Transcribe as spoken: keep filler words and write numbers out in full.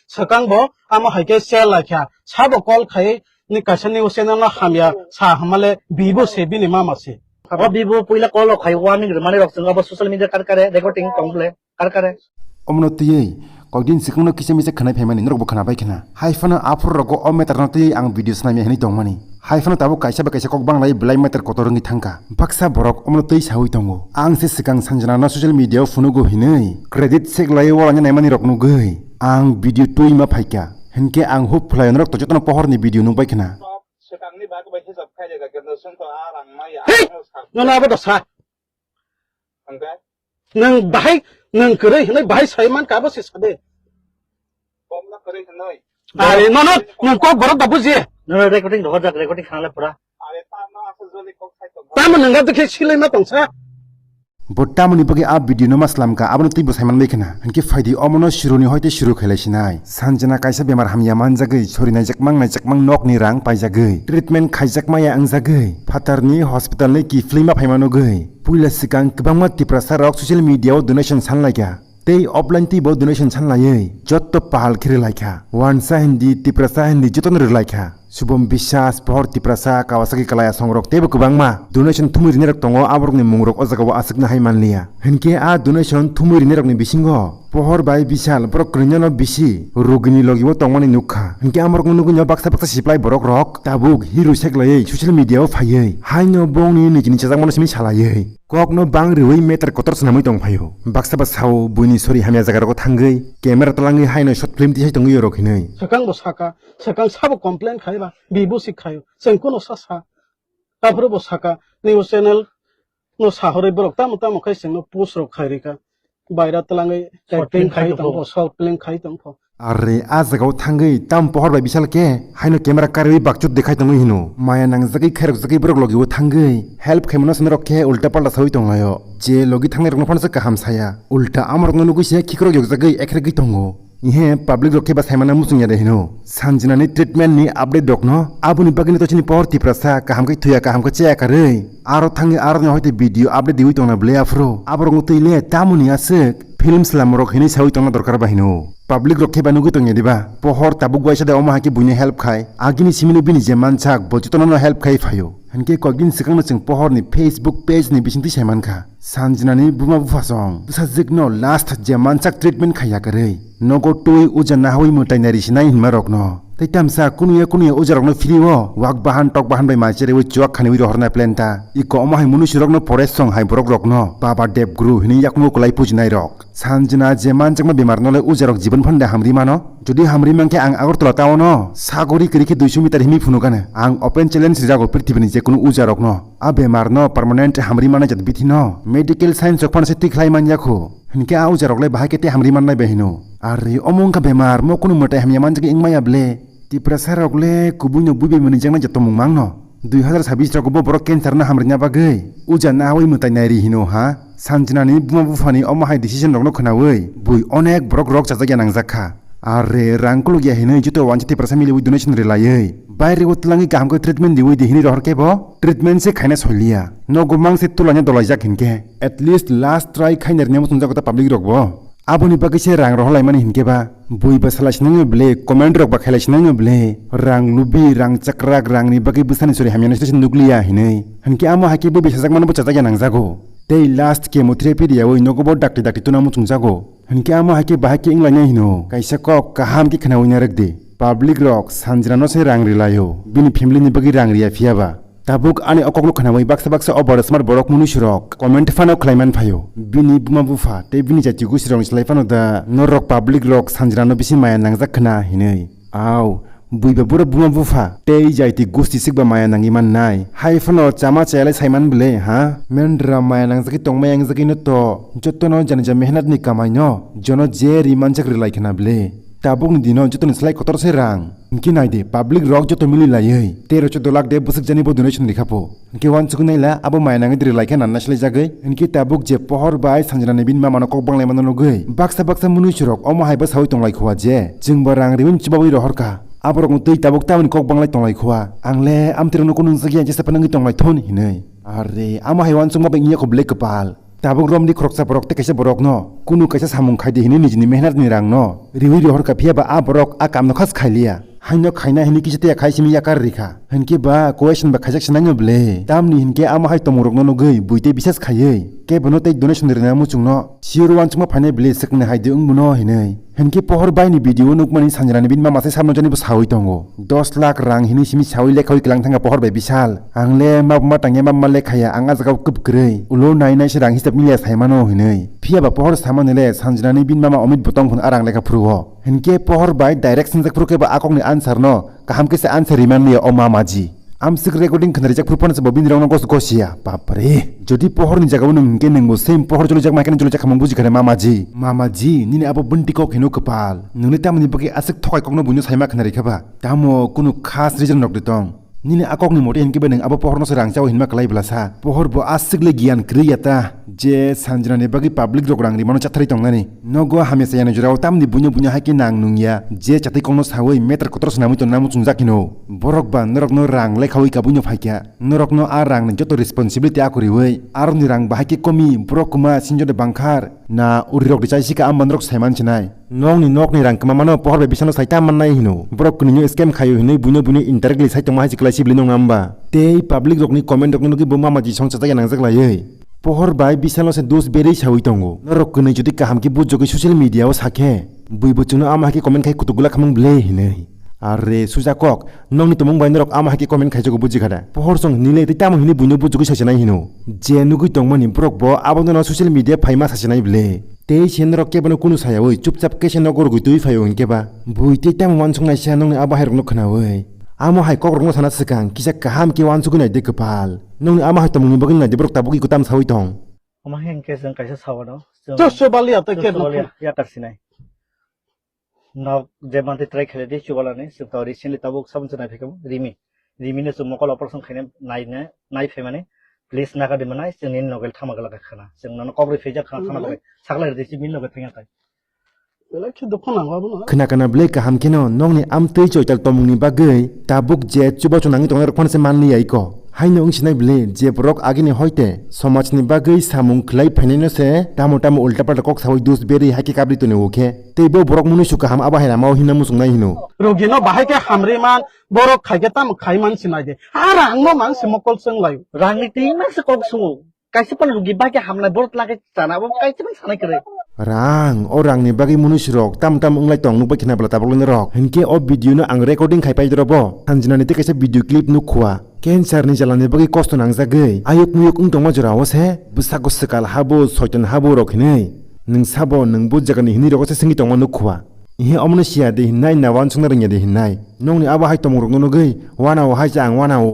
Swkang bo amo hai khe share lai kha. Sabo call khai ni kaisa news channel no hamya sa hamale bibo se bini mama se. O bibo puila call rok khai warning rwmani rok chwng abo social media kar kare recording tong bole kar kare. Omono twiwi kokdin swkangno kisa misa khwnai phaimani norokbo khwnabai khna. Hai phano aphuru rogo o matter no twiwi ang video swnamya hinwi tongmani. Hai phano tabuk kaisa bai kaisa kok banglai belai matter kotor wngwi thangkha. Baksa borok omono twi sawi tongo. Ang se swkang Sanjana no social media o phunugo hinwi credit sek lai o wala naimani rok nugwi ang video twi ma phaikha. Hinkhe ang hub phlai norok to jotono pohor ni video nukbai khna. Swkangni bagwi bai hisab khaijak khe no sengkho a rang maya. Hey! Nono abo dosa. Hwnkhe? Nwng bahai, nwng kwrwi hwnwi bahai sai man ka abo se sade. Bomla kwrwi hwnwi. Are, nono, nwng kok borok da buji. Nono recording rohorjak, recording khanale pura. Are, tamo aswk joli kok sai tong. Tamo nwng abo khe silai ma tongsa. Bo tamoni bagwi a video no ma slamka, abono twibo sai manbai khna. Hinkhe phaidi omono suruni hoite suru khailai sinai. Sanjana kaisa bemar hamya manjagwi, sori naijak mang naijak mang nokni rang paijagwi, treatment khaijak maya wngjagwi, phatarni hospital ni kiphilwi ma phaima nugwi. Puila swkang kwbangma Tiprasa rok social media o donation sanlaikha. Tei offline tei bo donation sanlaiwi jotto pahal khe rwlaikha. Wansa hindi, Tiprasa hindi jotono rwlaikha. Subom Biswas, Pohor Tiprasa, Kawasaki Kalaya songrok teibo kwbangma donation thumwi rinai rok tongo, aborokni mungrok o jagao aswkno hai manliya. Hinkhe a donation thumwi rinai rokni bisingo Pohor bai Bisal borok kwrwino bisi rugini logibo tongmani nukha. Hinkhe amorokno nugwino baksa baksa siplai borok rok tabuk hero seklaiwi social media o phaiwi haino bongni nijini chajakmano simi salaiwi. Kokno bang riwi meter kotor swnamwi tong phaio. Baksa ba sao buini sori hamya jaga rogo thangwi camera twlangwi haino short film tisai tongwi yorok hinwi. Swkang bo saka, swkang sabo complain khai ba, bibo sik khaio. Chwng kuno sa sa. Aphuru bo saka, news channel no sahorwi borok tamo tamo khai chwngno post rok khai rika. Baira twlangwi short film khai tong pho, short film khai tong pho. Are a jagao thangwi tam pohor bai bisal khe haino camera karwi bakchut dekhai tongwi hino. Maya nangjagwi khairokjagwi borok logi o thangwi help khaimano swnwi rok khe ulta palta sawi tonglaio. Je logi thangnai rokno phano se kaham saya. Ulta amorokno nugwi se khikrok yokjagwi ekhrigwi tongo. Ihe public rok khe ba saimana muchung ya de hino. Sanjinani treatment ni update rokno aboni bagwi to chini pohor Tiprasa kaham khe thuya kaham khe chaya karwi. Aro thangwi aro ni hoite video update diwi tongna bwle aphuru. Aborokno twi le tamoni aswk film slam rok hinwi sawi tongna dorkar ba hino. Public rok khe ba nugwi tongya diba? Pohor tabuk waisa de omo hai khe buino help khai. Agini simino bini je mansak bo jotono no help khai phaio. Hinkhe kokdin swkangno chwng pohorni Facebook page ni bisingtwi sai mankha. Sanjinani buma bupha song bwsajwkno last je mansak treatment khaiya kwrwi. Nogo twi uja nahawi mwtai nai risinai hinma rokno. Tei tamsa kunuya kunuya uja rokno phiri o wak bahan tok bahan bai mai cherewi chuak khaniwi rohornai plan ta. Iko omo hai munusu rokno forest song hai borok rokno Baba Dev Guru hinwi yakmo kwlai pujinai rok. Sanjina je manjakma bemar nole ujarok jibon phande hamri mano. Jodi hamri mankhe ang Agartala town o sagori kwrwi khe duiso meter himwi phunukgana. Ang open challenge rijago prithibini jekunu ujarokno. A bemar no permanent hamri mano jat bithi no medical science rok phano se twi khlai manya khu. Hinkhe a ujarok le bahai khe tei hamri mannai bai hino. Are omo wngkha bemar, mo kunu mwtai hamya manjagwi wngmaya ble. Tiprasa rok le kubui no bui bai mwnwi jaknai jat tongmung mang no. Dui hazar sabis rogo bo borok cancer no hamrina bagwi uja nahawi mwtai nairi hino ha. Sanjinani buma buphani omo hai decision rokno khwnawi bui onek borok rok chajak ya nangjak kha. Are rang kuluk ya hinwi joto wansa Tiprasa miliwi donation rwlaiwi baire o twlangwi kaham khe treatment diwi di hinwi rohor khe bo treatment se khaina soiliya. Nogo mang se tulaina dolaijak hinkhe at least last try khaina rwna muchungjago ta public rok bo. Aboni bagwi se rang rohorlaimani hinkhe ba bui ba salai sinai no ble, comment rok ba khailai sinai no ble, rang lubi, rang chakrak, rang ni bagwi bwsani sori hamya no se nukliya hinwi. Hinkhe amo hai khe bui bai sajak mano bo chajak ya nangjago. Tei last chemotherapy riyawi nogo bo dakti dakti tuna muchungjago. Hinkhe amo hai khe bahai khe wnglainai hino. Kaisa kok kaham khe khwnawi narwk di. Public rok Sanjina no se rang rilaio. Bini family ni bagwi rang riya phiya ba. Tabuk ani o kokno khwnawi baksa baksa over smart borok munuisu rok comment phano khlai man phaio. Bini buma bupha tei bini jati gusti rokni slai phano da norok public rok Sanjina no bisi maya nangjak khna hinwi. Au, bui ba buro buma bupha tei jati gusti sikba maya nangwi mannai. Hai phano chama chayalai sai man bwle, ha? Mendra maya nangjagwi tongmaya wngjagwi no to jotono jani ja mehnat ni kamai no jono je ri manjak rwlai khna bwle. Tabukni dino jotoni slai kotor se rang. Hinkhe nai di, public rok joto mili laiwi tero choddo lakh de bwswk jani bo donation rikha pho. Hinkhe uansukgwi naila abo maya nangwi de rwlai khe nanna swlai jagwi. Hinkhe tabuk je pohor bai Sanjina ni bini mama no kok banglai mano nugwi baksa baksa munuisu rok omo hai bwsawi tonglai khua je chwng bo rang riwi chubawi rohor kha. Aborokno twi tabuk tamoni kok banglai tonglai khua. Ang le amtwirokno kunu nungjakya jesa phano wngwi tonglai thun hinwi. Are, amo hai uansukma bai wngya kho bwle kwpal. Tabuk romdi khoroksa borok tei kaisa borokno kunu kaisa samung khaidi hinwi nijini mehnatni rangno riwi rohorkha, phiyaba a borok a kamno khas khailiya. Haino khaina hinwi kisa tiya khai simi yakar rikha. Hinkhe ba question ba khaijak sinaino bwle. Tamni hinkhe amo hai tongmungrokno nugwi buitwi bisas khaiwi kebono tei donation rina muchungno siyoro uansukma phainai bwle, swkangni haidi wngbono hinwi. Hinkhe Pohor baini video nukmani Sanjinani bini mama se samno jani bo sawi tongo. Dos lakh rang hinwi simi sawi lekhawi kwlang thangkha Pohor bai Bishal. Ang le ma ma tangya ma ma lekhaya, ang a jaga o kwbwkrwi. Ulo nai nai se rang hisab miliya saimano hinwi. Phiyaba Pohor samani le Sanjinani bini mama Omit bo tong phano a rang lekha phuru o. Hinkhe Pohor bai direct singjak phuru khe bo a kokni answer no kaham khe se answer riman liya o mamaji. Amswk recording khna rijak phuru phano se bo bini rokno gos gosiya. Bapre. Jodi Pohor ni jaga o nwng hinkhe nwng bo same Pohor jolijak ma khe jolijak khamung buji khare mamaji. Mamaji, nini abo bwntwi kok hino kwpal. Nwngni tamoni bagwi aswk thokai kokno buino saima khna rikha ba? Tamo kunu khas reason rok de tong. Nini a kokni mote hinkhe ba nwng abo Pohorno se rang chao hinma kwlai bwlasa. Pohor bo aswk le giyan kwrwi ya ta. Je Sanjinani bagwi public rok rang rimano chathari tongnani. Nogo hamya chayani jorao tamni buino buino hai khe nang nung ya. Je chatwi kokno sawi meter kotor swnamwi tonna muchungjak hino. Borok ba norokno rang lekhawi kabuino phaikha. Norokno a rangni joto responsibility a kwrwiwi. Aroni rang bahai khe komi, borok kwma sinjone bangkhar. Na urirok richai sika amba norok saiman sinai. Nokni nokni rang kwmamano Pohor bai Bishalno sai ta mannai hino. Borok kwnwino scam khaio hinwi buino buino indirectly sai tongma hai se kwlai sibili nokna amba. Tei public rokni comment rokno nugwi bo mamaji song chajak ya nangjak laiwi. Pohor bai Bishalno se dos berwi sawi tongo. Norok kwnwi jodi kaham khe bujogwi social media o sakhe, bui bo chwngno ama hai khe comment khai kutuk gula khamung bwle hinwi. Are suja kok, nokni tongmung bai norok ama hai khe comment khaijago buji khada. Pohor song hinwi le tei tamo hinwi buino bujogwi sasinai hino. Je nugwi tongmani borok bo abono no social media phaima sasinai bwle. Tei se norok kebono kunu sayawi chupchap khe se nogo rwgwi twi phaio hinkhe ba. Bui tei tamo uansuknai se nokni abo hai rokno khnawi. Amo hai kokrokno sana swkang kisa kaham khe uansugwi naidi kwpal. Nokni amo hai tongmungni bagwi naidi borok tabuk iko tam sawi tong. Omo hai hinkhe chwng kaisa sawano. Chwng Chwng Chubaliya tei Chwng kebo Chubaliya yakar sinai. Nok je mantwi try khaidi Chubalani, chwng to recently tabuk sabun chwng nai phaikha Rimi. Rimi no chwng mokol operation khaina nai ne, nai phaimani, please naga di manai, chwng nini nogel thama gala khana. Chwng nono kok rwi phaijak khana thana bagwi. Sakla rwdi si min nogel thangya tai. Belai khe dukhu nango abono. Khna kana bwle kaham kheno nokni amtwi choital tongmungni bagwi tabuk je chubachu nangwi tongnai rok phano se manliya iko. Haino wng sinai bwle je borok agini hoite somajni bagwi samung khwlai phainaino se tamo tamo ulta palta kok sawi dus berwi hai khe kabri tonwi o khe. Tei bo borok munuisu kaham abo hai lama o himna muchungnai hino. Rogino bahai khe hamri man, borok khai khe tamo khai man sinai de. Ha rang no mang se mokol chwng lai. Rang ni twi mang se kok sungo. Kaisa pan rugi bai khe hamnai borok lage chana bo kaisa pan sanai kwrwi. Rang, o rangni bagwi munuisirok tam tam wnglai tong nukbai khna bwla tabuk lino rok. Hinkhe o video no ang recording khai pai doro bo. Sanjinani tei kaisa video clip nukhua. Cancer ni jalani bagwi kosto nangjagwi ayuk muyuk wng tongma jora o se bwsako swkal habo soitan habo rok hinwi. Nwng sabo nwng bo jagani hinwi rogo se swngwi tongma nukhua. Ihe omono siya de hinnai na uansukna rwngya de hinnai. Nokni abo hai tongmung rokno nugwi wana o hai cha ang wana o.